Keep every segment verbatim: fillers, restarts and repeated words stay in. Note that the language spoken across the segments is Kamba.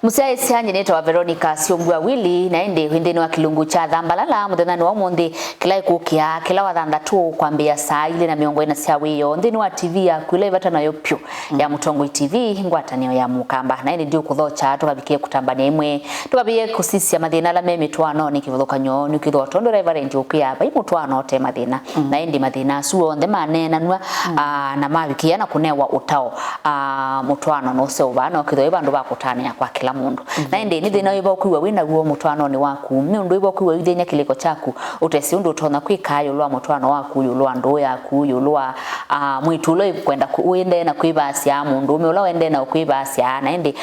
Mũsyaĩĩsya, nyie nĩtawa Veronica Syũmbua Willy, na ĩndĩ wĩ nthĩnĩ wa kĩlungu kya Thambalala mũthenyanĩ wa ũmũnthĩ, kĩla ĩkũkĩa kĩla wa thanthatũ kwambĩĩa saa ilĩ na mĩongo ĩna sya wĩoo nthĩnĩ wa T V yaku ĩla ĩvata nayo vyũ ya Mũtongoi T V, ngwatanĩo ya Mũkamba. Na ĩndĩ ndiũkũthokya tũkavikĩe kũtambany'a ĩmwe, tũkavĩe kũsisya mathĩna ala me mĩtwaanonĩ. Kĩvathũkany'o nĩkwĩthĩwa tondũ Reverend ũkwĩa vai mũtwaano ũte mathĩna, na ĩndĩ mathĩna asu onthe maneenanw'a, ah, na mavikĩa na kũnewa ũtao, ah, mũtwaano nũseũvaa na ũkĩthwa wĩ vandũ va kũtanĩa kwa kĩla mũndũ. Na ĩndĩ nĩ thĩna wĩva ũkwĩw'a wĩ naw'o mũtwaanonĩ waku? Nĩ ũndũ wĩva ũkwĩw'a ũithĩny'a kĩlĩko kyaku ũtesĩ ũndũ ũtonya kwĩka ĩũlũ wa mũtwaano waku, ĩũlũ wa ndũũ yaku, ĩũlũ wa, ah, mwĩĩtu ũla wĩkwenda kũ-, wĩendee na kwĩvaasya, mũndũũme ũla wendee na kwĩvaasya? Na ĩndĩ,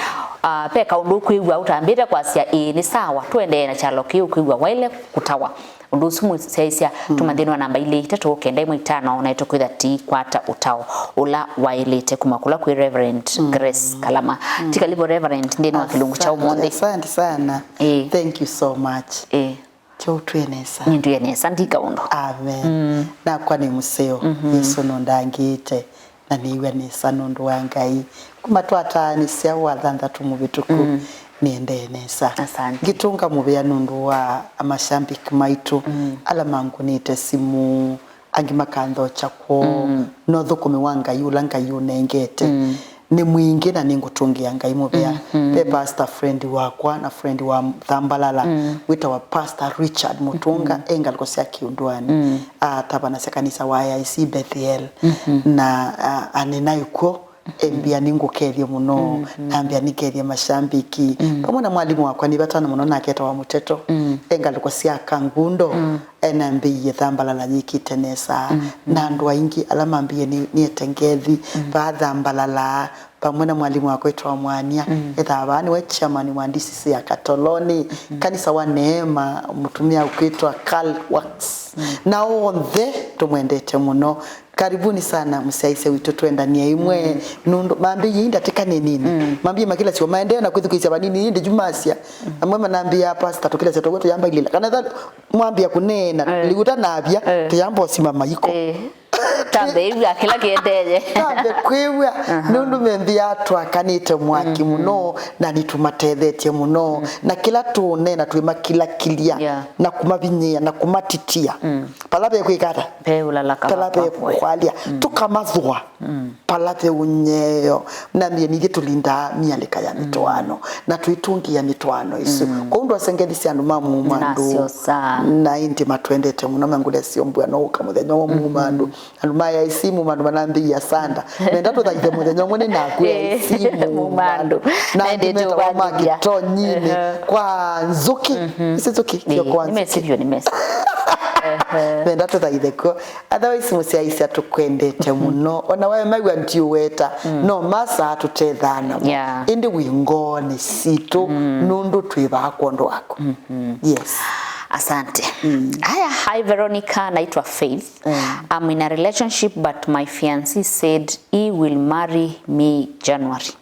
ah, ve kaũndũ ũkwĩw'a ũtambĩte kwasya, "Ĩĩ, nĩ sawa, tũendee na kyalo kĩĩ," ũkwĩw'a waĩle kũtawa? Ũndũ ũsu mũsyaĩĩsya, tũma nthĩnĩ wa namba ilĩ itatũ kenda ĩmwe itano, na ĩtũkwĩtha tũikwata ũtao ũla waĩlĩte kuma kũla kwĩ Reverend Grace Kalama. Tikalivo Reverend nthĩnĩ wa kĩlungu kya ũmũnthĩ. Asante sana. Ĩĩ. Thank you so much. Ĩĩ. Kyo twĩ nesa. Nĩndwĩe nesa, ndi kaũndũ. Amen. Nakwa nĩ mũseo. Yesũ nũndangĩĩte. Na nĩĩw'a nesa nũndũ wa Ngai. Kuma twataanĩsya wa thanthatũ mũvĩtũku, nĩendee nesa. Asante. Ngĩtũnga mũvea nũndũ wa amashambiki maitũ, ala mangũnĩte simũ, angĩ makanthokya kwoo, na ũthũkũmi wa Ngai ũla Ngai ũnengete nĩ mwingĩ, na nĩngũtũngĩa Ngai mũvea. Ve pastor friend wakwa na friend wa Thambalala wĩtawa Pastor Richard Mũtũnga, e ngalĩko sya Kĩũndũanĩ, atavanasya kanisa wa A I C Bethel, na, ah, anena ĩkw'o, embĩa nĩngũkethye mũno, nambĩa nĩkethye mashambiki. Vamwe na mwalimũ wakwa nĩ vatana mũno, nake etawa Mũteto, e ngalĩko sya Kangundo, enambĩie Thambalala yĩkĩte nesa. Na andũ aingĩ ala mambĩie nĩ, nĩete ngethi, vaa Thambalala, vamwe na mwalimũ wakwa etawa Mwania, ethaa vaa nĩwe chairman wa D C C ya Katoloni, kanisa wa Neema, mũtumĩa ũkwĩtwa Carl Wax. Na onthe tũmwendete mũno. Karibuni sana mũsyaĩĩsya witũ, twendanie ĩmwe. Nũndũ mambĩie ndatĩka nĩ nini. Mambĩie makĩlasya o maendee na kwĩthukĩĩsya vanini, ĩndĩ yu masya. Amwe manambĩaa, "Pastor, tũkĩlasya tũw'o tũyamba ilĩla." Kana ethwa mwambĩa kũneena, lĩu ũtanavya, tũyamba ũsimama iko. Tambe ĩw'a kĩla kĩendee. Tambe kwĩw'a, nũndũ membĩa twakanĩte mwaki mũno, na nĩtũmatethetye mũno. Na kĩla tũũneena twĩmakilakilya, na kũmavinyĩĩa, na kũmatitia. Pala vekwĩka ata? Ve ũlala kama. Pala ve kwakwa. Kwalya. Tũkamathũa. Pala ve ũnyeo. Nambie nithyĩ tũlindaa mialĩka ya mĩtwaano. Na tũitũngĩa mĩtwaano ĩsu. Kwoou ndwasengethĩsya andũ ma Muumandũ. Nasyo saa. Na ĩndĩ matwendete mũno, mangũlesya ũmbũa no ũka mũthenya wa Muumandũ. Andũ ma A I C Muumandũ manambĩie, "Asanda. Menda tũthaithe mũthenya ũmwe nĩ naku A I C Muumandũ." Na angĩ metawa ma Kĩtonyinĩ kwa Nzũkĩ. Isi Nzũkĩ? Sio kwa Nzũkĩ. Nĩmesi vyũ, nĩmesi. Menda tũthaithe kuo. Otherwise, mũsyaĩĩsya tũkwendete mũno. Ona waĩ maw'a ndiũweta, no masa tũtethaa namo. Yeah. Ĩndĩ wĩ ngoonĩ sitũ, nũndũ twĩ vaa kwondũ waku. Yes. Asante. Aya, hi Veronica, naitwa Faith. I'm in a relationship, but my fiancé said he will marry me January.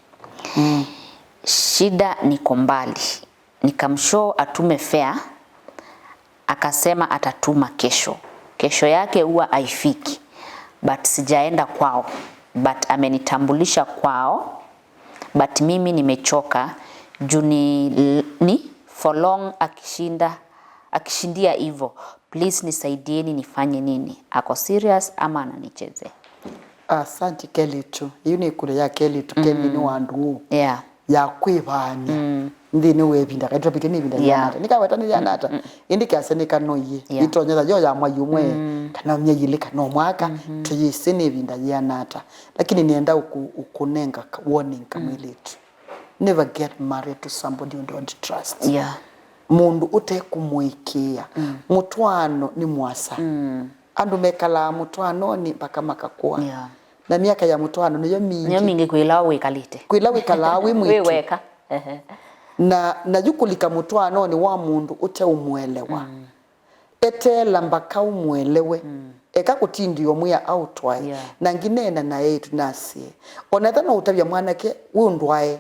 Shida niko mbali. Nikamshow atume fare, akasema atatuma kesho. Kesho yake huwa haifiki. But sijaenda kwao. But amenitambulisha kwao. But mimi nimechoka. Juu ni, ni for long akishinda, akishindia hivo. Please nisaidieni, nifanye nini? Ako serious ama ananichezea? Asante Kelly tu. Yu nĩ ĩkũlyo ya Kelly tu. Kelly nĩ wa andũ ũũ. Yeah. Ya kwĩvaany'a nthĩnĩ wa ĩvinda kaĩ tũtavike nĩ ĩvinda yĩana ata. Nĩkaweta nĩ yĩana ata. Ĩndĩ kĩasya nĩ kanoie. Ĩtonya ta yo ya mwai ũmwe, kana myei ĩlĩ, kana o mwaka, tũyĩsĩ nĩ ĩvinda yĩana ata. Lakini nĩenda ũkũ-, ũkũnenga ka-, warning kamwĩlĩtu. Never get married to somebody you don't trust. Yeah. Mũndũ ũtekũmũĩkĩĩa. Mũtwaano nĩ mũasa. Andũ mekalaa mũtwaanonĩ mpaka makakũa. Yeah. Na myaka ya mũtwaano nĩyo mingĩ. Nĩyo mingĩ kwĩ ĩla wĩkalĩte. Kwĩ ĩla wĩkalaa wĩ mwĩtu. Wĩ weka. Ehe. Na, na yu kũlika mũtwaanonĩ wa mũndũ ũteũmũelewa. Eteela mpaka ũmũelewe. Eka kũtindĩa ũmwĩa aũtwae. Yeah. Na ngineena na eĩtu nasye. O na ethwa no ũtavya mwanake, "Wĩ ũndwae."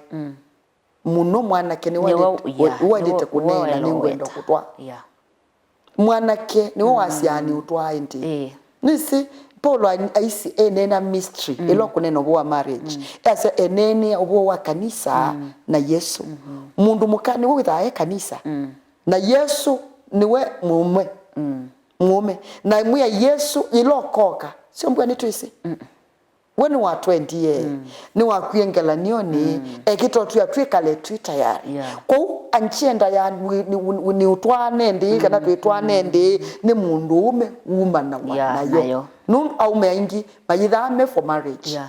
Mũno mwanake nĩwe waĩlĩte, yeah, waĩlĩte kũneena, "Nĩngwenda kũtwaa." Yeah. Mwanake nĩwe wasyaa, "Nĩ ũtwaa ĩndĩ." Ĩĩ. Nĩsĩ, Paulo ai-, aisi eneena mystery, mm, ĩla ũkũneena ũvoo wa marriage. Mm. Easya eneenea ũvoo wa kanisa, mm, na Yesũ. Mm-hmm. Mũndũ mũka nĩwe wĩthaa e kanisa. Mm. Na Yesũ nĩwe mũũme. Mm. Mũũme. Na mwĩa Yesũ ĩla ũkoka. Sio mbua nĩtwĩsĩ. Mm. We nĩwatwendie. Mm. Nĩwakwie ngelanioni. Mm. Ekĩta ũtwĩa twĩkale twĩ tayari. Yeah. Kwoou agenda ya nĩ, nĩ, nĩ ũtwaane ndĩĩ kana, mm, twĩtwaane ndĩĩ nĩ mũndũũme wumanawa, yeah, nayo, nayo. Nũndũ aume aingĩ mayĩthaa me for marriage. Yeah.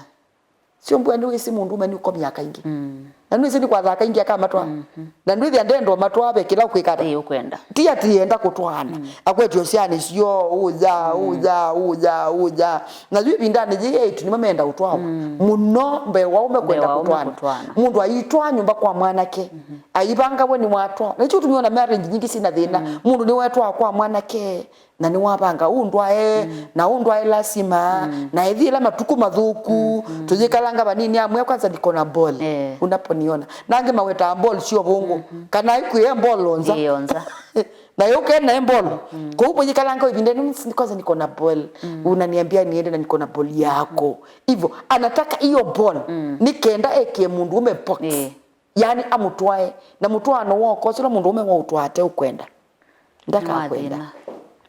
Sio mbua nĩwĩsĩ mũndũũme nĩũkomyaa kaingĩ. Mm. Na nĩwĩsĩ nĩkwathaa kaingĩ akamatwaa. Mm-hmm. Na ndwĩthĩa ndendwa matwaa ve kĩla ũkwĩkata. Ĩĩ, ũkwenda. Ti ati enda kũtwaana. Mm. Akwetio syana syo, ũya, mm, ũya, ũya, ũya. Na yu ĩvindanĩ yĩĩ eĩtu nĩmo menda ũtwawa. Mm. Mũno mbee wa ũme kwenda kũtwaana. Mũndũ aitwaa nyũmba kwa mwanake. Mm-hmm. Aivanga we nĩwatwaa. Na nĩkyo tũmĩona marriage nyingĩ sina thĩna. Mm. Mũndũ nĩwetwaa kwa mwanake. Na nĩwavanga ũndwae, mm, na ũndwae lasima, mm, na ĩthi ĩla matukũ mathũku, mm, mm, tũyĩkalanga vanini amwe kwanza niko na ball. Eh. Unaponiona. Nangi mawetaa ball sio vũngũ. Mm-hmm. Kana ikuye ball onza. Ĩĩ, onza. Na yo kena ball. Mm. Kwa hivyo yikalanga ivindani kwanza niko na ball. Mm. Unaniambia niende na niko na ball yako. Mm. Hivyo anataka hiyo ball. Mm. Nikenda eke mũndũũme box. Eh. Yaani amũtwae. Na mũtwaano woko ũsu ũla mũndũũme waũtwaa ate ũkwenda. Ndakakwenda. Nĩ wa thĩna.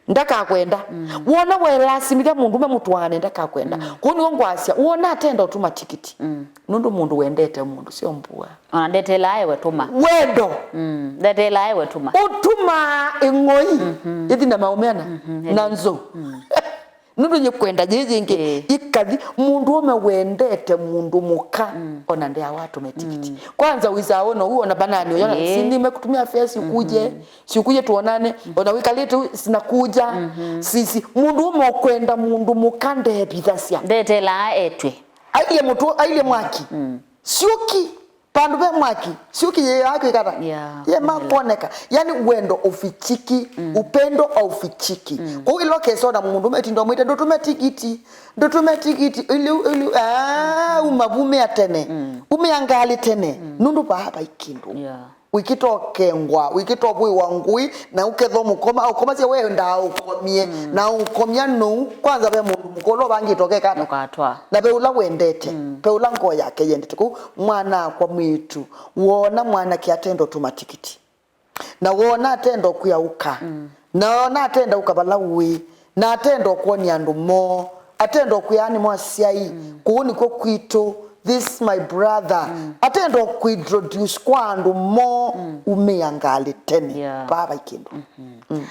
Ndakakwenda. Mm. Wona welasimithya mũndũũme mũtwaane, ndakakwenda. Mm. Kũu nĩw'o ngwasya, wona atenda ũtuma tikiti. Mm. Nũndũ mũndũ wendete mũndũ, sio mbua. Ona ndetelaa ewe tuma. Wendo. Mm. Ndetelaa ewe tuma. Ũtumaa ĩng'oi. Mhm. Ĩthi na maũmeana. Mhm. Na nzũ. Mm. Nũndũ yĩkwenda yĩĩ yĩngĩ, ĩĩ, yĩkathi, mũndũũme wendete mũndũ mũka, mm, ona ndeawatũme tikiti. Mm. Kwanza wĩsaa wona ũu, ona banani ũyona, ĩĩ, si nimekutumia fare, sikuje, mhm, sikuje tuonane, mhm, ona wĩkalĩte ũu, sinakuja, mhm, sisi. Mũndũũme ũkwenda mũndũ mũka ndevithasya. Ndetelaa etwe. Ailyĩ mũtũ, ailyĩ mwaki. Mm. Syũki. Vandũ ve mwaki, syũki yĩaa kwĩkata. Yeah, yema kwoneka. Yani wendo ufichiki, mm, upendo aufichiki. Mm. Kwoou ĩla ũkesona mũndũ ũmetindo mwĩte, "Ndũtũme tikiti, ndũtũme tikiti, iliu, iliu, aa, uma vumĩa tene, mm, umĩa ngalĩ tene." Mm. Nũndũ vaa vai kĩndũ. Yeah. Wĩkĩta ũkengwa, wĩkĩta ũvũĩwa ngũĩ, na ũkethwa mũkoma, ũkomasya wendaa ũkomie, mm, na ũkomya nũu, kwanza ve mũndũ mũka ũla ũvangĩte ũkekata. Ũkatwaa. Na ve ũla wendete, mm, ve ũla ngoo yake yendete. Kũu mwana akwa mwĩĩtu, woona mwanake atenda ũtũma tikiti. Na woona atenda ũkwĩa ũka. Mm. Na woona atenda ũka vala ũĩ. Na atenda ũkwony'a andũ moo. Atenda ũkwĩa nĩ mwasyai. Mm. Kũu nĩkw'o kwitũ. This my brother. Mm. Atenda ũkwintroduce kwa andũ moo. Mm. Umĩa ngalĩ tene. Yeah. Vaa vai kĩndũ. Mm-hmm. Mm.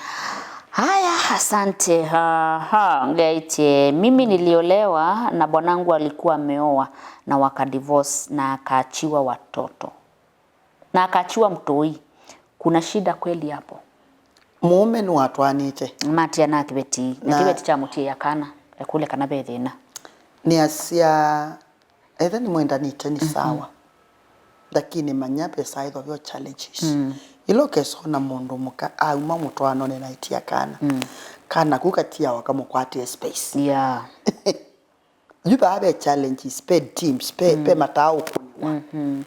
Haya, asante. Aha, ngaitye, mimi niliolewa na bwanangu alikuwa ameoa na wakadivorce na akaachiwa watoto. Na akaachiwa mtoi. Kuna shida kweli hapo? Mũũme nĩwatwaanĩte. Matia na kĩveti. Na na kĩveti kya mũtiĩa kana. Ekũlya kana ve thĩna. Nĩasya, ethe nĩmwendanĩte nĩ, mhm, sawa. Lakini manya vesa ĩtho vyo challenges. Mm. Ĩla ũkesona mũndũ mũka auma mũtwaanonĩ na aitia kana. Mm. Kana kũ katiawa kamũkwatĩe space. Yeah. Yu vaa ve challenges, ve teams, ve, mm, ve mataa ũkũnĩwa. Mhm.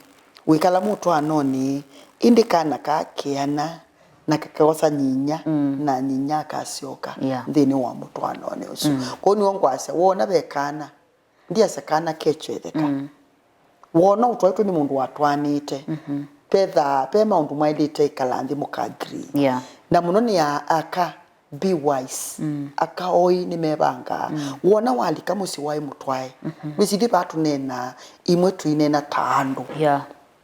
Wĩkala mũtwaanonĩ, ĩndĩ kana kaa keana na kakosa nyinya, mm, na nyinya akasyoka, yeah, nthĩnĩ wa mũtwaanonĩ ũsu. Mm. Kwoou nĩw'o ngwasya, woona ve kana, ndiasya kana kekyo etheka. Mm. Woona ũtwaĩtwe nĩ mũndũ watwaanĩte, mhm, vethaa ve maũndũ mwaĩlĩte ĩkala nthĩ mũka agree. Yeah. Na mũno nĩ a-, aka, be wise. Mm. Aka oĩ nĩmevangaa. Mm. Wona walika mũsyĩ waĩ mũtwae. Mhm. Wĩsĩ ithyĩ vaa tũneenaa, imwe tũineena ta andũ. Yeah.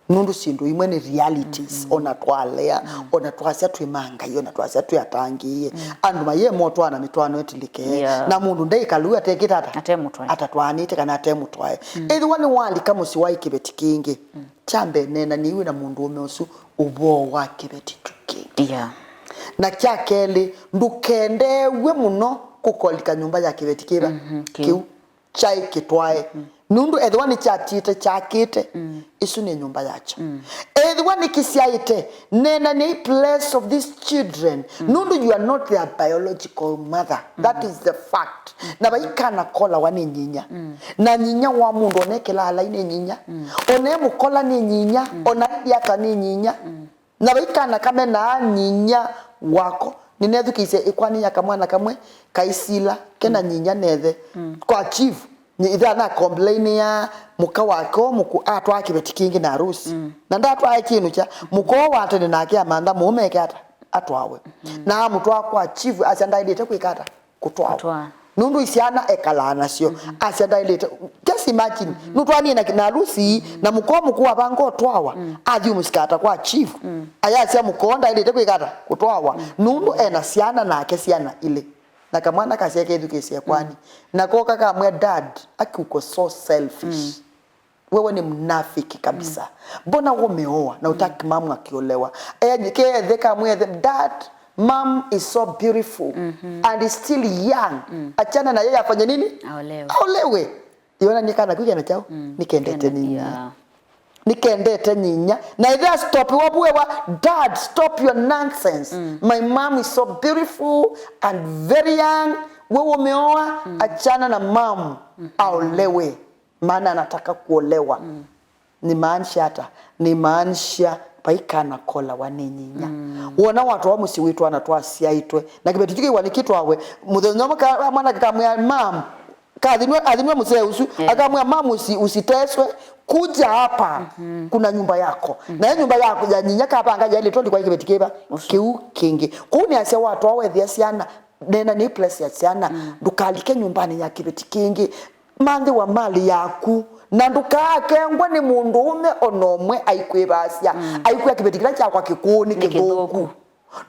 Nũndũ syĩndũ imwe nĩ realities, mhm, ona twalea, mm, ona twasya twĩ ma Ngai, ona twasya twĩ atangĩĩe. Mm. Andũ mayĩe motwaana mĩtwaano ĩtilĩke. Yeah. Na mũndũ ndaĩkala ũu atekĩte ata? Ate mũtwae. Atatwaanĩte kana ate mũtwae. Mm. Ethĩwa nĩwalika mũsyĩ waĩ kĩveti kĩngĩ. Mm. Kya mbee, neenanĩw'e na mũndũũme ũsu ũvoo wa kĩveti kĩu kĩngĩ. Yeah. Na kya kelĩ, ndũkendeew'e mũno kũkolika nyũmba ya kĩveti kĩva, mhm, kĩu, kĩu kyaĩ kĩtwae. Mhm. Nũndũ ethĩwa nĩkyatiĩte kyakĩte, mm, ĩsu nĩ nyũmba yakyo. Mm. Ethĩwa nĩkĩsyaĩte, neenanĩai place of these children. Mm. Nũndũ you are not their biological mother. That, mm, is the fact. Na vai kana kolawa nĩ nyinya. Mm. Na nyinya wa mũndũ one kĩlaalai nĩ nyinya. Mm. One mũkola nĩ nyinya. Mm. Ona ndiata nĩ nyinya. Mm. Na vai kana kamenaa nyinya wako. Nĩneethukĩĩsye ĩkwani ya kamwana kamwe kaisila kena nyinya na ĩthe kwa chief. Nyi-, ĩthe ana complain ya mũka wake o mũkũũ atwaa kĩveti kĩngĩ na arusi. Na ndatwae kĩndũ kya mũka ũũ wa tene nake amantha mũũme eke ata? Atwawe. Na amũtwaa kwa chief asya ndaĩlĩte kwĩka ata? Kũtwawa. Kũtwaa. Nũndũ isyana ekalaa nasyo. Asya ndaĩlĩte. Just imagine, nũtwaanie na, na arusi, na mũka ũũ mũkũũ avanga ũtwawa, athi ũmũsikata kwa chief. Ayasya mũka ũũ ndaĩlĩte kwĩka ata? Kũtwawa. Nũndũ ena syana nake syana ilĩ. Na kamwana kasya kethukĩĩsye kwani. Na koka kamwĩa, "Dad, aki uko so selfish. Wewe ni mnafiki kabisa. Mbona wewe umeoa na utaki mamu akiolewa?" Eh, kethe kamwethe, "Dad, mom is so beautiful and is still young. Achana na yeye, afanye nini? Aolewe." Aolewe. Yona nĩ kana kwĩkana kyaũ? Nĩkendete nyinya. Nĩkendete nyinya. Na ĩthe astopiwa vuewa, "Dad, stop your nonsense. My mom is so beautiful and very young. Wewe umeoa, achana na mom. Aolewe." Maana anataka kuolewa. Ni maanisha ata? Ni maanisha vaikana kolawa nĩ nyinya. Wona watwawa mũsyĩ witũ ana twasyaĩtwe. Na kĩveti kĩu kĩw'a nĩkĩtwawe. Mũthenya ũmwe ka-, mwana kamwĩa, "Mom," kathinwe, athinwe mũsee ũsu, akamwĩa, "Mom, usi-, usiteswe, kuja hapa. Kuna nyumba yako." Na yo nyumba yako ya nyinya kavanga yaĩlĩtwe ndikwa kĩveti kĩva? Kĩu kĩngĩ. Kũu nĩ asya watwawa ethĩa syana, neena nĩ place ya syana, ndũkalike nyũmbanĩ ya kĩveti kĩngĩ. Manthĩwa malĩ yaku, na ndũkaakengwe nĩ mũndũũme o na ũmwe aikwĩvasya, aikwĩa kĩveti kĩla kyakwa kĩkũũ nĩ kĩthũku.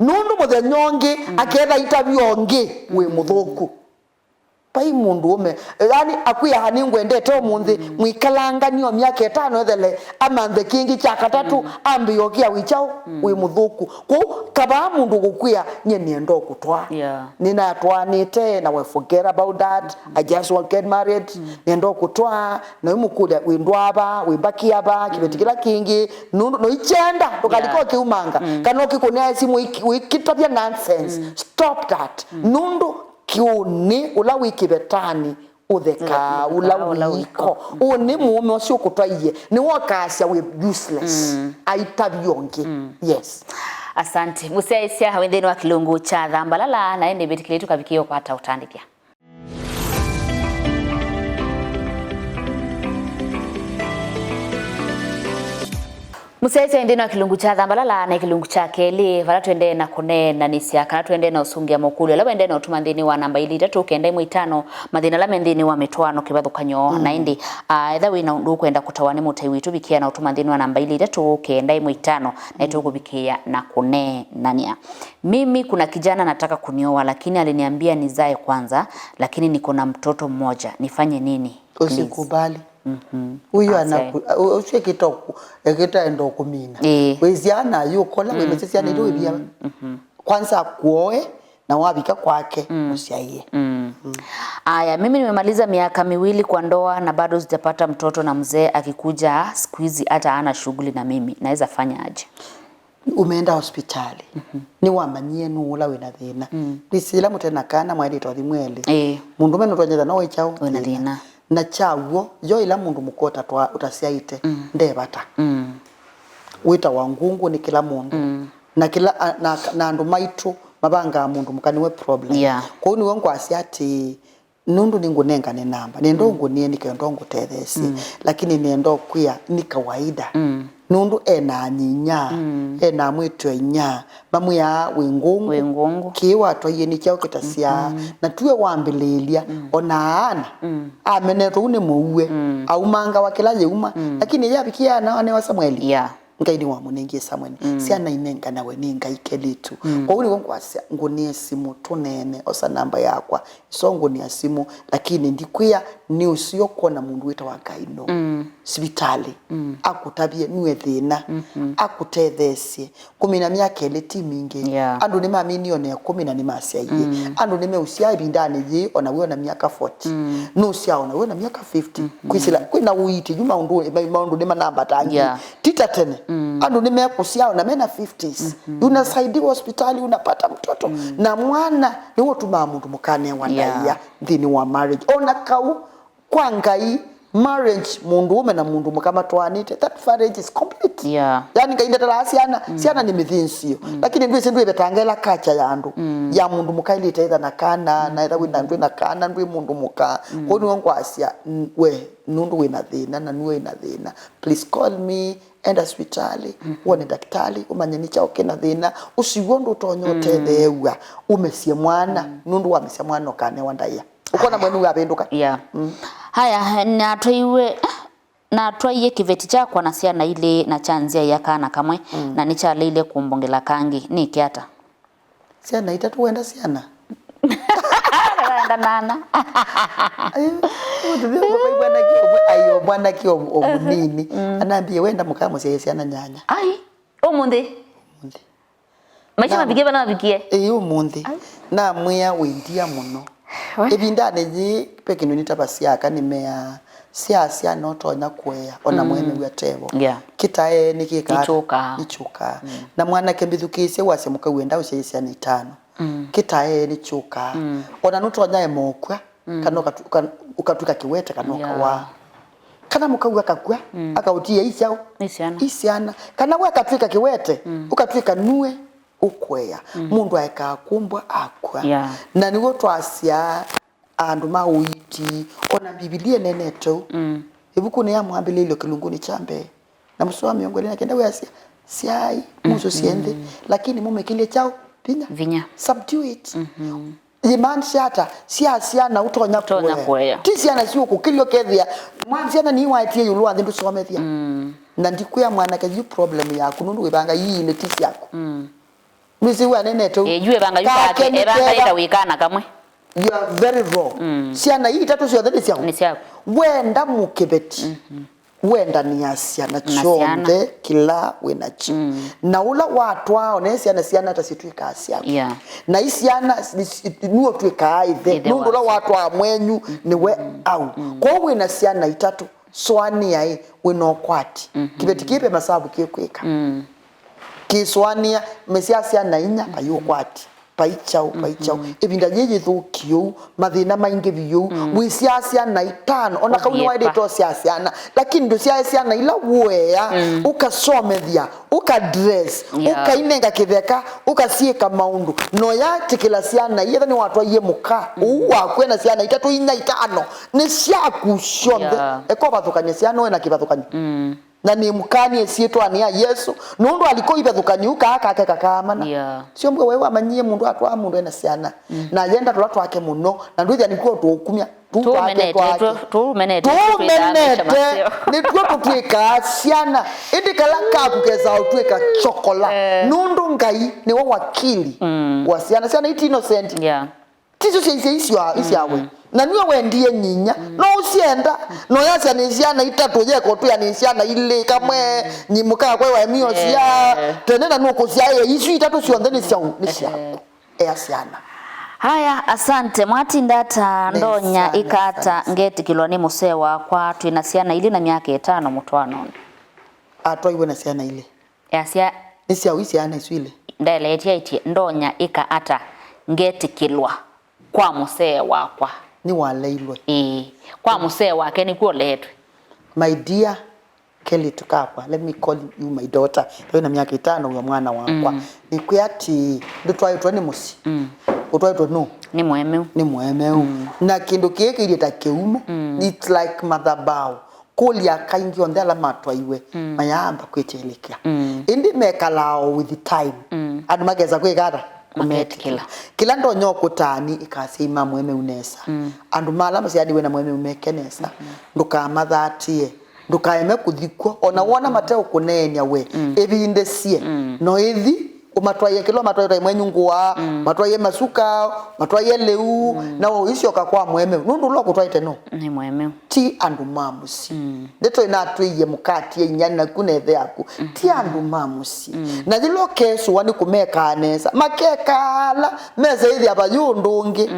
Nũndũ mũthenya ũngĩ aketha itavya ũngĩ wĩ mũthũku. Vai mũndũũme, yani, akwĩa, "Nĩngwendete ũmũnthĩ," mwĩkalangany'o myaka ĩtano ĩthele, amanthe kĩngĩ kya katatũ, ambĩĩe ũkĩa wĩ kyaũ? Wĩ mũthũku. Kwoou kavaa mũndũ ũkũkwĩa, "Nyie nĩenda ũkũtwaa. Yeah. Nĩnatwaanĩte na we forget about that. I just want to get married. Nĩenda ũkũtwaa." Na wĩmũkũlya, "Wĩ ndwaa va? Wĩ mbaki ava? Kĩveti kĩla kĩngĩ?" Nũndũ noikyenda ndũkalika ũkĩumanga. Kana ũkĩkũnĩa simũ ũiki-, ũikĩtavya nonsense. Stop that. Nũndũ kĩũnĩ ũla wĩ kĩvetanĩ ũthekaa ũla wĩ iko. Ũnĩ mũũme ũsu ũkũtwaie nĩwe ũkaasya wĩ useless. Aitavya ũngĩ. Yes. Asante. Mũsyaĩĩsya wĩ nthĩnĩ wa kĩlungu kya Thambalala, na ĩndĩ mbĩtĩkĩlĩtu kavikĩo kwata ũtandĩthya. Mũsyaĩĩsya nthĩnĩ wa kĩlungu kya Thambalala na kĩlungu kya kelĩ, vala tũendee na kũneenanĩsya kana tũendee na ũsũngĩa mokũlyo ala wendee na ũtuma nthĩnĩ wa namba ilĩ itatũ kenda ĩmwe itano, mathĩna ala me nthĩnĩ wa mĩtwaano kĩvathũkany'o. Na ĩndĩ, ah, etha wĩ na ũndũ ũkwenda kũtawa nĩ mũtai witũ, vikĩa na ũtuma nthĩnĩ wa namba ilĩ itatũ kenda ĩmwe itano, na ĩtũkũvikĩĩa na kũneenany'a. Mimi, kuna kijana anataka kunioa, lakini aliniambia nizae kwanza, lakini niko na mtoto mmoja. Nifanye nini? Please. Usikubali. Mhm. Huyu anaku-, u-, ucio ekĩta ũku-, ekĩta enda ũkũmina. Ĩĩ. Wĩsya ana ayũkola, wĩmesya syana iria wĩvia. Mhm. Kwanza akuoe, na wavika kwake, mũsyaie. Mm. Aya, mimi nimemaliza miaka miwili kwa ndoa na bado sijapata mtoto, na mzee akikuja siku hizi hata hana shughuli na mimi. Naweza fanya aje? Umeenda hospitali. Nĩwamanyie nũũ ũla wĩna thĩna. Ndisi ĩla mũte na kana mwaĩlĩte ũthi mwelĩ. Ĩĩ. Mũndũme nũtonyetha no wĩ kyaũ? Wĩna thĩna. Na kyaw'o, yo ĩla mũndũ mũka ũtatwa-, ũtasyaĩte, nde vata. Wĩtawa ngũngũ nĩ kĩla mũndũ. Na kĩla, a, na, na andũ maitũ mavangaa mũndũ mũka nĩwe problem. Yeah. Kwoou nĩw'o ngwasya atĩ, nũndũ nĩngũnengane namba, nĩenda ũngũnĩe nĩkenda ũngũtetheesye. Lakini nĩenda ũkwĩa nĩ kawaida. Nũndũ ena anyinya, ena mwĩĩtu-a-inyia, mamwĩaa wĩ ngũngũ. Wĩ ngũngũ. Kĩĩ watwaie nĩ kyaũ kĩtasyaa? Na tuwe wambĩlĩĩlya, ona aana, amenetwe ũu nĩ mũue, aumangawa kĩla yĩuma. Lakini yavikie ana anewa Samueli. Yeah. Ngai nĩwamũnengie Samueli. Syana inenganawe nĩ Ngai kelĩtu. Kwoou nĩw'o ngwasya, ngũnĩe simũ tũneene, osa namba yakwa, iso ngũnĩa simũ, lakini ndikwĩa nĩ ũseo kwona mũndũ wĩtawa Ngai no. Sivitalĩ, akũtavye nue thĩna, akũtetheesye. Kũmina myaka ĩlĩ ti mingĩ. Yeah. Andũ nĩmaminie ona ĩkũmi na nĩmasyaie. Andũ nĩmeũsyaa ĩvindanĩ yĩĩ ona wĩ ona myaka forty. Nũsyaa ona wĩ ona myaka fifty. Kwĩsĩla, kwĩna ũiiti yu maũndũ, ma-, maũndũ nĩmanambatangie. Yeah. Ti ta tene. Andũ nĩmekũsyaa ona mena fifties. Unasaidiwa hospitali, unapata mtoto. Na mwana nĩwe ũtumaa mũndũ mũkanewa ndaĩa nthĩnĩ wa marriage. Ona kau kwa Ngai Marriage, mũndũ ũme na mũndũ mũka matwaanĩte, that marriage is complete. Yeah. Yani, Ngai ndatalaa syana. Syana nĩ mĩthĩnzĩo. Lakini ndwĩsĩ, ndwĩvetanga ĩla culture ya andũ, ya mũndũ mũka ĩlĩte ĩtha na kana, na ĩla wĩna, ndwĩ na kana, ndwĩ mũndũ mũka. Kwoou nĩwe ngwasya, n-, we, nũndũ wĩna thĩna, na nue wĩna thĩna, please call me, enda sivitalĩ, wone ndakĩtalĩ, ũmanye nĩ kyaũ kĩna thĩna, ũsiw'e ũndũ ũtonya ũtetheew'a, ũmesye mwana, nũndũ wamesya mwana ũkanewa ndaĩa. Ũkona mwenyu wavĩndũka. Yeah. Haya, natwaiwe, natwaie kĩveti kyakwa na syana ilĩ na kyanzyaĩa kana kamwe, na nĩkyaleile kũmbongela kangĩ. Nĩke ata? Syana itatũ, wenda syana? Wenda nana. Ayo, ũtũthĩ ũkaigua mwanake ũmwe, ayo, mwanake o, o mũnini. Anambie, wenda mũkamũsyaie syana nyanya. Ai, ũmũnthĩ? Ũmũnthĩ. Maisha mavikie vana mavikie. Ĩĩ, ũmũnthĩ. Ai. Namwĩa wĩ ndia mũno. We. Ĩvindanĩ yĩĩ, ve kĩndũ nĩtavasya aka nĩmeaa, syaa syana ũtonya kũea, ona mũemeu atevo. Yeah. Kĩtae nĩkĩkaa. Nĩkyũkaa. Nĩkyũkaa. Na mwanake mbĩthukĩĩsye wasya mũkau enda ũsyaie syana itano. Kĩtae nĩkyũkaa. Ona nũtonya ema ũkw'a, kana ũkatu-, ũka-, ũkatw'ĩka kĩwete kana ũkawaa. Yeah. Kana mũkau akakw'a, akaũtia i syaũ? I syana. I syana. Kana we akatw'ĩka kĩwete, ũkatw'ĩka nue ũkũea. Mũndũ aekaa kumbwa akw'a. Yeah. Na nĩw'o twasyaa andũ ma ũiiti. Ona Mbivilia ĩneenete ũu. Ĩvukunĩ ya Mwambĩlĩlyo kĩlungunĩ kya mbee, na mũsoa wa mĩongo ĩlĩ na kenda wĩasya, syaai, mũsũsye nthĩ, lakini mũmĩkĩlye kyaũ? Vinya. Vinya. Subdue it. Yĩmaanisha ata? Syaa syana ũtonya kũea. Ti syana siũkũkĩlya ũkethĩa mwa-, syana niwaetie ĩũlũ wa nthĩ ndũsomethya. Na ndikwĩa mwanake yu problem yaku nũndũ wĩvanga iilĩ ti syaku. Nĩsĩ wanenete ũu. Ĩĩ, yu evanga yu kake, evanga ĩta wĩkana kamwe. You are very wrong. Syana ii itatũ syonthe nĩ syaku. Nĩ syaku. Wenda mũkĩveti. Wendanĩasya na kyonthe kĩla wĩ nakyo. Na ũla watwaa, one syana, syana ta syĩtw'ĩkaa syaku. Yeah. Na i syana nĩ-, nĩwe ũtw'ĩkaa ĩthe. Ĩthe nũndũ ũla wasyo. Watwaa mwenyu nĩwe au. Kwoou wĩ na syana itatũ, sũanĩa ĩ, wĩ na ũkwati. Kĩveti kĩĩ ve masavu kĩkwĩka. Kĩsũanĩa, mesya syana inya, vai ũkwati. Vai kyaũ, vai kyaũ. Ĩvinda yĩĩ yĩthũkie ũu, mathĩna maingĩ vyũ. Wĩsyaa syana itano, ona kau nĩwaĩlĩte ũsyaa syana, lakini ndũsyae syana ila ũea, ũkasomethya, ũka dress, yeah, ũkainenga kĩtheka, ũkasyĩka maũndũ. No yatĩkĩla syana ii, etha nĩwatwaie mũka, ũu waku ena syana itatũ, inya, itano, nĩ syaku syonthe. Yeah. Eka ũvathũkany'e syana, ũe na kĩvathũkany'o. Na nĩmũkanie syĩtwanĩ ya Yesũ, nũndũ aliko ivathũkany'o kaa kake kakaamana. Yeah. Sio mbwe wewe wamanyie mũndũ atwaa mũndũ ena syana. Na yenda tũla twake mũno, na ndwĩthĩa nĩkw'o tũũkumya. Tũu twake, tũmenete, twake. Tũ-, tũmenete, tũmenete, nĩtw'o tũtw'ĩkaa syana. Ĩndĩ kala kaku kesa ũtw'ĩka chokola. Eh. Nũndũ Ngai nĩwe wakili wa syana. Syana iti innocent. Yeah. Tisyo syaisye isya, isyawe. Na nue wendie nyinya. No ũsyenda. No yasya nĩ syana itatũ, yeko twĩa nĩ syana ilĩ, kamwe nyi mũkakwe wa mĩosya. Eh. Tene na nũkũsyaĩa isu itatũ syonthe nĩ syaũ, nĩ syaku. Ea syana. Haya, asante. Mwatinda ata? Ndonya ĩka ata ngetĩkĩlwa nĩ mũsee wakwa? Twĩ na syana ilĩ na myaka ĩtano mũtwaanonĩ. Atwaiwe na syana ilĩ. Easya, nĩ syaũ syana isu ilĩ? Ndaeleetye aĩtye, ndonya ĩka ata ngetĩkĩlwa kwa mũsee wakwa? Nĩwaleilwe. Ĩĩ, kwa mũsee wake nĩkw'o ũleetwe. My dear kelĩtu kakwa, let me call you my daughter. Wĩ na myaka ĩtano wĩ mwana wakwa. Nĩkwĩa atĩĩ, ndũtwaĩtwe nĩ mũsyĩ. Ũtwaĩtwe nũ? Nĩ mũemeu. Nĩ mũemeu. Na kĩndũ kĩĩ kĩilyĩ ta kĩumo. It's like mathabaũ. Kũlya kaingĩ onthe ala matwaiwe mayaamba kwĩtĩlĩkya. Ĩndĩ mekalaa o with time. Andũ makesa kwĩka ata? Kũmetĩkĩla. Kĩla ndonya ũkũtaani ĩkasyai ma mũemeu nesa. Andũ ma ala masyaanĩw'e na mũemeu meke nesa. Ndũkamathatĩe. Ndũkaeme kũthi kw'o. Ona wona mateũkũneeny'a we, ĩvindĩsye. No ĩthi ũmatwaie kĩla ũmatwaĩtwe mwenyu ngũa, matwaie masuka, matwaie lĩu, na ũisyoka kwa mũemeu. Nũndũ ũla ũkũtwaĩte no? Nĩ mũemeu. Ti andũ ma mũsyĩ. Ndeto ĩnatwĩie mũkatie inyia naku na ĩthe yaku. Ti andũ ma mũsyĩ. Na yĩla ũkesũwa nĩ kũmekaa nesa, makekaa ala mesa ĩthĩa vayũ ũndũ ũngĩ.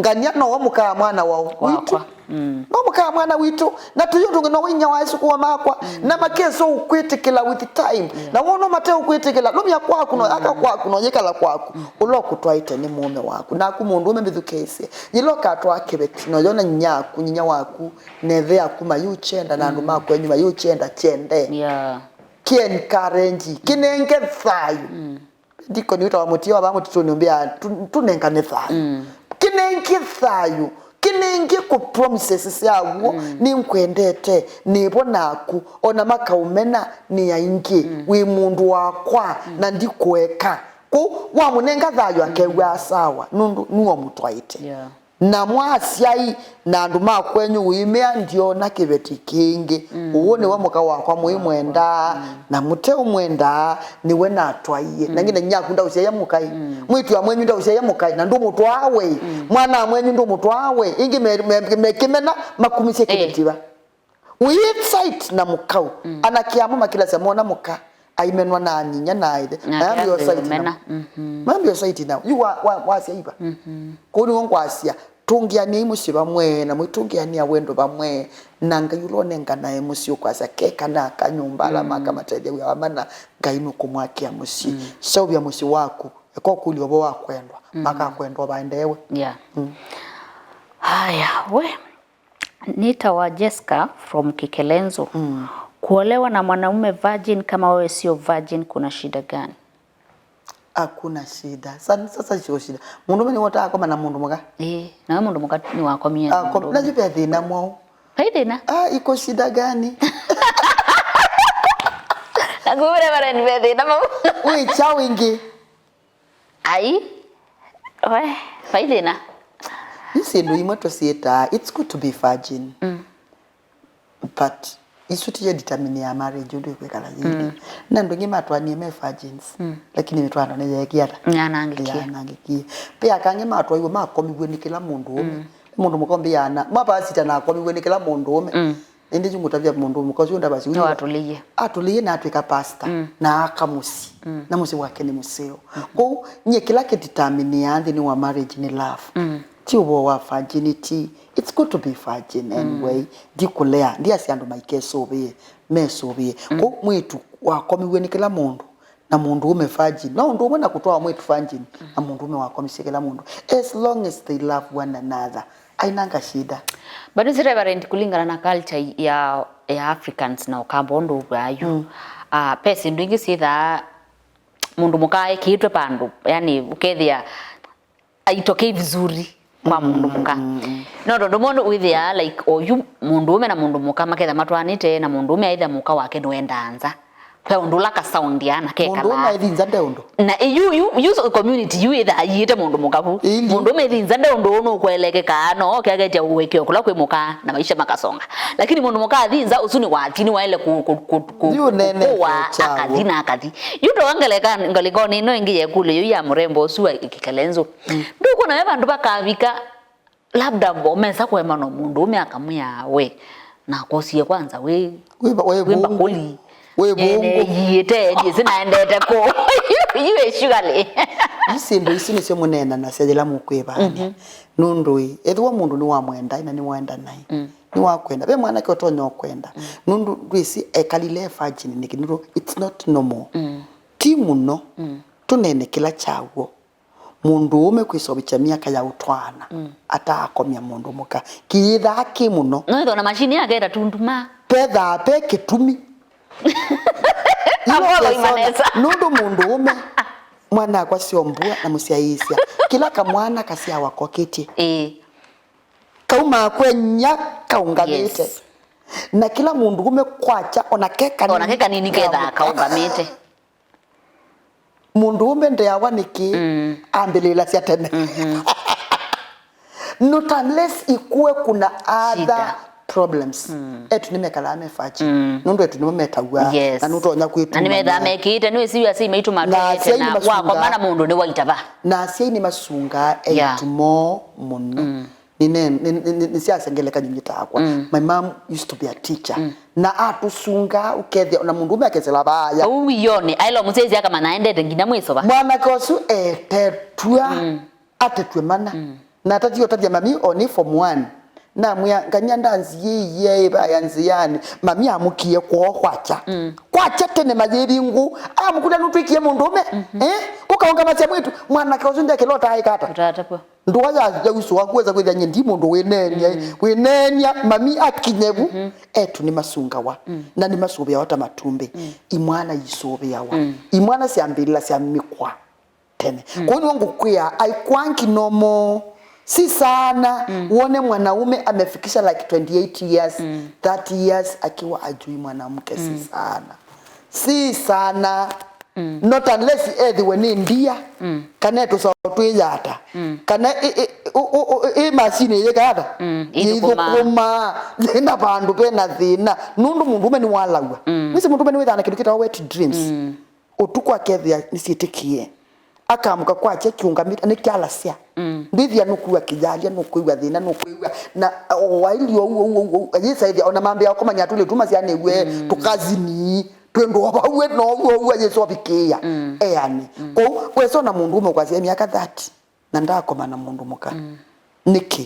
Ngania nowe mũkaa mwana waũ? Witũ. Wakwa. Mm. No mũka mwana witũ, na tũyũ tũngĩ no wĩnya wa ĩsũkũma makwa, mm, na makesa ũkwĩtĩkĩla with time. Yeah. Na wono mate ũkwĩtĩkĩla, lumya kwaku no yaka, mm, kwaku no yĩkala kwaku. Mm. Ũla ũkũtwaĩte nĩ mũũme waku. Naku mũndũ ũme mĩthukĩĩsye. Yĩla ũkatwaa kĩveti, no yona nyinya aku, nyinya waku, nethe aku mayũkyenda, na andũ, mm, ma kwenyu mayũkyenda, kyende. Yeah. Kĩ encourage, kĩnenge thayũ. Mm. Ndikoni wĩtawa Mũtio wa vaa mũtitũnĩ ũmbĩa, "Tu-, tũnengane thayũ." Mm. Kĩnenge thayũ, kĩnenge kũ promises sya w'o, mm, "Nĩngwendete, nĩvo naku, ona makaũmena nĩ aingĩ, mm, wĩ mũndũ wakwa, mm, na ndikũeka." Kũu wamũnenga thayũ, mm, akew'aa sawa, nũndũ nĩwe ũmũtwaĩte. Yeah. Na mwa asyai na andũ ma kwenyu ũimea, "Ndyona kĩveti kĩngĩ. Mm. Ũũ nĩwe mũka wakwa mũimwendaa, mm, na mũteũmwendaa, nĩwe natwaie." Mm. Na ngina nyaku ndaũsyaia mũkai. Mm. Mwĩĩtu wa mwenyu ndaũsyaia mũkai, na ndũmũtwaa we. Mm. Mwana wa mwenyu ndũmũtwaa we. Ĩngĩ me, me, mekĩmena makumisye, eh, kĩveti va. Wĩ side na mũkau. Mm. Anake amwe makilasya mona mũka aimenwa na anyinya na aĩthe. Na nake ambĩa side na, mhm, mambĩa side na. Yu wa, wa, wasya iva. Mhm. Kũu nĩw'o ngwasya, tũngĩanĩai mũsyĩ vamwe, na mũitũngĩanĩa wendo vamwe, na Ngai ũla ũnenganae mũsyĩ ũkwasya, "Keka naka nyũmba, ala, mm, maka matethya wĩa wa mana, Ngai nũkũmwakĩa mũsyĩ." Mm. Seũvya mũsyĩ waku, eka ũkũlya ũvo wa kwendwa, mm, makakwenda ũvaendeewe. Yeah. Mm. Haya, we. Nitawa Jessica from Kikelenzo. Mm. Kuolewa na mwanaume virgin kama wewe sio virgin, kuna shida gani? Hakuna shida. Sa-, sasa sio shida. Mũndũ ũme nĩwe ũtakoma na mũndũ mũka? Ĩĩ, nawe mũndũ mũka nĩwakomie na mũndũ ũme. Nayo ve thĩna mwaũ? Vai thĩna? Ah, iko shida gani? Nakuve Reverend, ve thĩna mau. Wĩ kyaũ ĩngĩ? Ai, we, vai thĩna. Yu syĩndũ imwe tũsyĩtaa, it's good to be virgin. Mm. But isu tiyo determine ya marriage ũndũ ĩkwĩkala yĩlĩ. Mm. Na andũ aingĩ matwaanie me virgins, mm, lakini mĩtwaano nĩyeekie ata? Nĩyanangĩkie. Nĩyanangĩkie. Ve aka angĩ matwaiwe makomiw'e nĩ kĩla mũndũ ũme. Mm. Mũndũ mũka ũmbĩaana, mapasita nakomiw'e nĩ kĩla mũndũ ũme. Mm. Ĩndĩ yu ngũtavya mũndũ mũka ũsu ndavasi ũyũ. Nĩwatũlĩie. Atũlĩie na atwĩka pastor, mm, na aka mũsyĩ. Mm. Na mũsyĩ wake nĩ mũseo. Mm-hmm. Kwoou, nyie kĩla kĩtitaminĩaa nthĩnĩ wa marriage nĩ love. Mm. Ti ũvoo wa virginity. It's good to be virgin anyway. Mm. Ndikũlea, ndiasya andũ maikesũvĩe, mesũvĩe. Mm. Kwoou mwĩĩtu wakomiw'e nĩ kĩla mũndũ, na mũndũũme virgin. No ũndũ ũmwe na kũtwaa mwĩĩtu virgin, mm, na mũndũũme wakomisye kĩla mũndũ. As long as they love one another, ainanga shida. But you see, Reverend, kũlingana na culture ya, ya Africans na Ũkamba ũndũ ũvwaa yu, mm, ah, ve syĩndũ ingĩ syĩthaa mũndũ mũka ekĩĩtwe vandũ, yani, ũkethĩa aitokei vizuri kwa mũndũ mũka. Mm, mm, mm. No tondũ mũndũ wĩthĩaa, like, oyu mũndũũme na mũndũ mũka maketha matwaanĩte, na mũndũũme aĩthĩa mũka wake nĩwendaa nza. Ve ũndũ ũla ka sound ya na kekalaa. Mũndũũme aithi nza nde ũndũ. Na yu, yu, yu community yu ĩthaa yiĩte mũndũ mũka vu. Ĩndĩ. Mũndũũme aithi nza nde ũndũ ũũ nũkwelekeka, no oke aketya ũekeo kũla kwĩ mũka na maisha makasonga. Lakini mũndũ mũka athi nza, ũsu nĩ wathi, nĩwaĩle kũ-, kũ-, kũ-, kũ-, kũkũwa, akathi na akathi. Yu ndoa ngalĩkonĩ ĩno ĩngĩ yekũlyo yu ya mũrembo ũsu wa Kikelenzo. Mm. Ndũkwona ve vandũ vakavika, labda mesa kũemana mũndũũme akamwĩa we, nakosie kwanza wĩ, wĩ mbakũli. Wĩ vũngũ. Ĩte, ndiĩsĩ naendete kũ. Yu, yu ĩ surely. Yu syĩndũ isu nĩsyo mũneenanasya yĩla mũkwĩvaany'a. Mhm. Nũndũ ĩ, ethĩwa mũndũ nĩwamwenda, na nĩwenda naĩ. Mm. Nĩwakwenda. Ve mwanake ũtonya ũkwenda. Mm. Nũndũ ndwĩsĩ ekalile e virgin nĩkĩ, nũndũ it's not normal. Mm. Ti mũno. Mm. Tũneene kĩla kyaw'o. Mũndũũme kwĩseũvĩkya myaka ya ũtwaana, mm, ataakomya mũndũ mũka. Kĩyĩthaa kĩ mũno. No ĩthwa na mashini yake ĩtatunduma. Pethaa pe kĩtumi. Ĩla ũkesona, nũndũ mũndũũme, mwana-akwa syombua na mũsyaĩĩsya. Kĩla kamwana kasyawa kokĩtye. Ĩĩ. Kaumaa kwenya kaũngamĩte. Yes. Na kĩla mũndũũme kwakya, ona ke kanini, ona ke kanini kethaa kaũngamĩte. Mũndũũme ndeawa nĩkĩ? Mm. Ambĩlĩĩlasya tene. Mhm. Not unless ikuwe kuna other problems. Mm. Etu nĩmekalaa me virgin. Mm. Nũndũ etu nĩmo metaw'a. Yes. Na nũtonya kwĩtuma. Na nĩmethaa mekĩĩte, nĩwĩsĩ asyai maitũ matwĩĩte na wakomana mũndũ nĩwaitava. Na asyai nĩmasungaa, yeah, eĩtu moo mũno. Mm. Nĩne-, nĩ-, nĩ-, nĩ-, nĩsyasengeleka nyinyi takwa. Mm. My mom used to be a teacher. Mm. Na atũsungaa ũkethĩa, ona mũndũũme akesela vaaya. Vau wĩonĩ, aĩla mũsyaĩĩsya akamanya aendete nginya mwĩsova. Mwanake ũsu etetw'a, mm, atetw'e mana. Mm. Na atatiĩ ũtavya mami, o nĩ form one. Namwĩa, "Ngany'a ndanziĩie ĩvaya nzĩanĩ." Mami amũkie kwoo kwakya. Mm. Kwakya tene mayĩvingũ, amũkũlya nũtw'ĩkie mũndũũme. Mhm. Eh? Kũkaũngamasya mwĩĩtu, mwanake ũsu ndekĩla ũtaaĩka ata? Ũtaatapwa. Ndũa ya, ya uso waku wesa kwĩthĩa nyie ndi mũndũ wĩneenia. Mm. Wĩneenia, mami akinye vu. Mhm. Etu nĩmasungawa. Mm. Na nĩmasũvĩawa ta matumbĩ. Mm. Imwana isũvĩawa. Mm. Imwana syambĩlĩla sya mĩkwa tene. Mm. Kwoou nĩw'o ngũkwĩa, aikwangi nomo. Si sana, mm, wone mwanaume amefikisha like twenty-eight years, mm, thirty years akiwa ajui mwanamke, si, mm, sana. Si sana. Mm. Not unless ethĩwe nĩ ndia, mm, kana e tũsaũ twĩ yata, mm, kana ĩ, ĩ, ũ, ũ, ũ, ĩ machine yĩka ata? Mm, ĩithũkũmaa. Yĩithũkũmaa. Yĩna vandũ vena thĩna. Nũndũ mũndũũme nĩwalaw'a. Mm. Wĩsĩ mũndũũme nĩwĩthaa na kĩndũ kĩtawa wet dreams. Mm. Ũtukũ akethĩa nĩsyĩtĩkĩe. Akamũka kwakya kĩũngamĩte, nĩkyalasya. Mm. Ndwĩthĩa nũkwĩw'a kĩyalya, nũkwĩw'a thĩna, nũkwĩw'a na, o, wailio ũu, ũu, ũu, ũu, ayĩsa ĩthĩa, ona mambĩa kũmanya tũlĩ tuma syanĩw'e, mm, tũkazini, twĩndũ o vau we, no ũu, ũu, ayĩsa ũvikĩĩa. Mm. Eani. Mm. Kwoou, wesa ona mũndũũme ũkwasya myaka thirty, na ndakoma na mũndũ mũka. Mm. Nĩkĩ?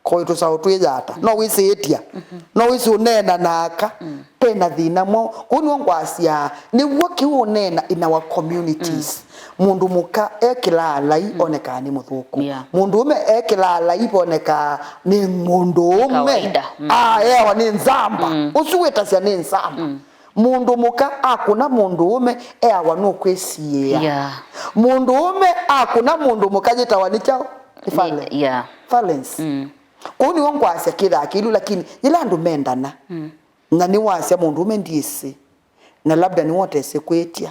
Koĩ tũsaũ twĩ yata. No wĩsĩ ĩtya. Mhm. No wĩsĩ ũneena na aka. Mm. Pena thĩna mwaũ. Kũu nĩw'o ngwasya, nĩw'o kĩu ũneena in our communities. Mm. Mũndũ mũka ekĩlaa lai, mm, onekaa nĩ mũthũku. Yeah. Mũndũũme ekĩlaa lai, vonekaa nĩ mũndũũme. Kawaida. Mm. Ah, ewa nĩ nzamba. Mm. Ũsu wĩtasya nĩ nzamba. Mm. Mũndũ mũka akũna mũndũũme, eawa nũkwĩsiĩĩa. Yeah. Mũndũũme akũna mũndũ mũka yĩtawa nĩ kyaũ? Nĩ vale-, yeah, violence. Mm. Kũu nĩw'o ngwasya kĩthaa kĩilu, lakini yĩla andũ mendana, mm, na nĩwasya mũndũũme ndiĩsĩ, na labda nĩwotesĩ kwĩtya,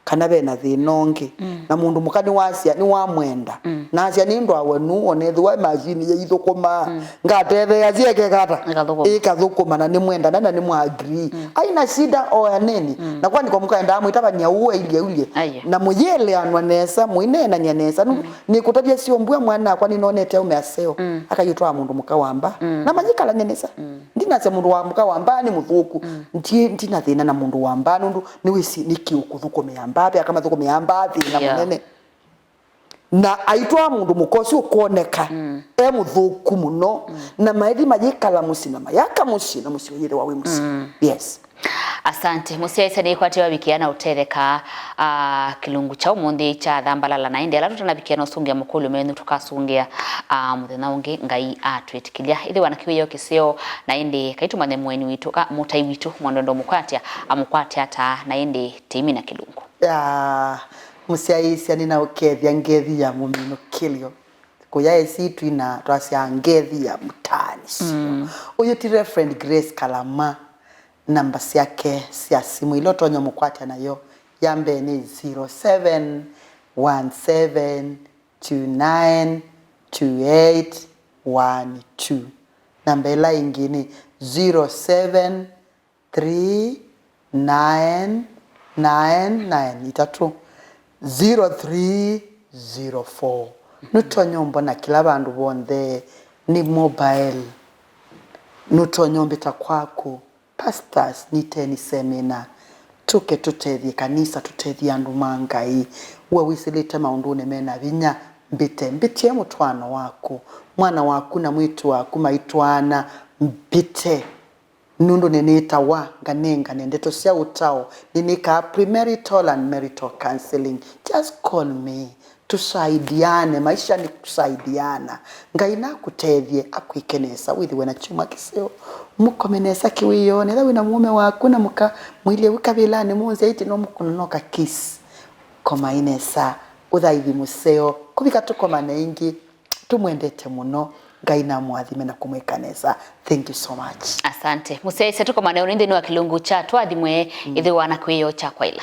kana ve na thĩna ũngĩ. Mm. Na mũndũ mũka nĩwasya, nĩwamwenda. Mm. Na asya, "Nĩndwawe nũũ, onethĩwa machine yaithũkũmaa, mm, ngatetheea syeke kata? Ĩkathũkũma. Ĩkathũkũma, na nĩmwendana, na nĩmwa agree." Mm. Aina shida oyaneni. Mm. Na kwani kwa mũkaendaa mwĩtavany'a ũu ailye ulye. Aye. Na mũyĩeleanwa nesa, mũineenany'a nesa. Nũndũ, mm, nĩkũtavya syombua mwana akwa nĩnonete aume aseo. Mm. Akayũtwaa mũndũ mũka wa mba. Mm. Na mayĩkalany'a nesa. Mm. Ndinasya mũndũ wa mũka wa mbaa nĩ mũthũku. Mm. Ndi-, ndina thĩna na mũndũ wa mbaa, nũndũ nĩwĩsĩ nĩkĩ ũkũthũkũmĩa mbaa, ve aka mathũkũmĩaa mbaa thĩna, yeah, mũnene. Na aitwaa mũndũ mũka ũsu ũkwoneka, mm, e mũthũku mũno, mm, na maethi mayĩkala mũsyĩ na mayaka mũsyĩ na mũsyĩ ũyĩthĩwa wĩ mũsyĩ. Mm. Yes. Asante. Mũsyaĩĩsya nĩkwatĩwa wĩkĩa na ũtetheka, ah, kĩlungu kya ũmũnthĩ kya Thambalala, na ĩndĩ ala tũtanavikĩa na ũsũngĩa mũkũlyo menyu tũkasũngĩa, ah, mũthenya ũngĩ Ngai atwĩtĩkĩlya. Ĩthĩwa na kĩwĩoo kĩseo, na ĩndĩ kaitũmanye mũeni witũ, ka mũtai witũ, Mwandũ Ndũmũkwatya, amũkwate ata, na ĩndĩ tĩimina kĩlungu. Ya, mũsyaĩĩsya nĩnaũkethya ngethi ya mũminũkĩlyo. Kũya esi twina twasya ngethi ya mũtaanĩsyo. Mm. Ũyũ ti Reverend Grace Kalama. Namba syake sya simũ ila ũtonya mũkwatya nayo, ya mbee nĩ zero seven one seven two nine two eight one two. Namba ĩla ĩngĩ nĩ zero seven three nine nine nine, itatũ, zero three zero four. Nũtonya ũmbona kĩla vandũ vonthe, nĩ mobile. Nũtonya ũmbĩta kwaku. Pastors, niteni semina. Tũke tũtethye kanisa, tũtethye andũ ma Ngai. We wĩsĩlĩte maũndũnĩ mena vinya, mbĩte. Mbĩtĩe mũtwaano waku. Mwana waku na mwĩĩtu waku maitwaana, mbĩte. Nũndũ nĩnĩtawa nganengane ndeto sya ũtao, nĩnĩkaa premarital and marital counseling. Just call me. Tũsaidiane, maisha nĩ kusaidiana. Ngai nakũtethye, akwĩke nesa, wĩthĩwe na kyumwa kĩseo. Mũkome nesa kĩwĩoonĩ. Ethĩwa wĩna mũũme waku na mũka mũilye wĩ kavĩlanĩ mũnzĩ aitĩ no mũkũnonoka kiss. Komai nesa, ũthaithi mũseo. Kũvika tũkomane ĩngĩ, tũmwendete mũno. Ngai namũathime na kũmwĩka nesa. Thank you so much. Asante. Mũsyaĩĩsya tũkomane ũnĩ nthĩnĩ wa kĩlungu kya Twathimwe, mm, ĩthĩwa na kwĩoo kya kwaĩla.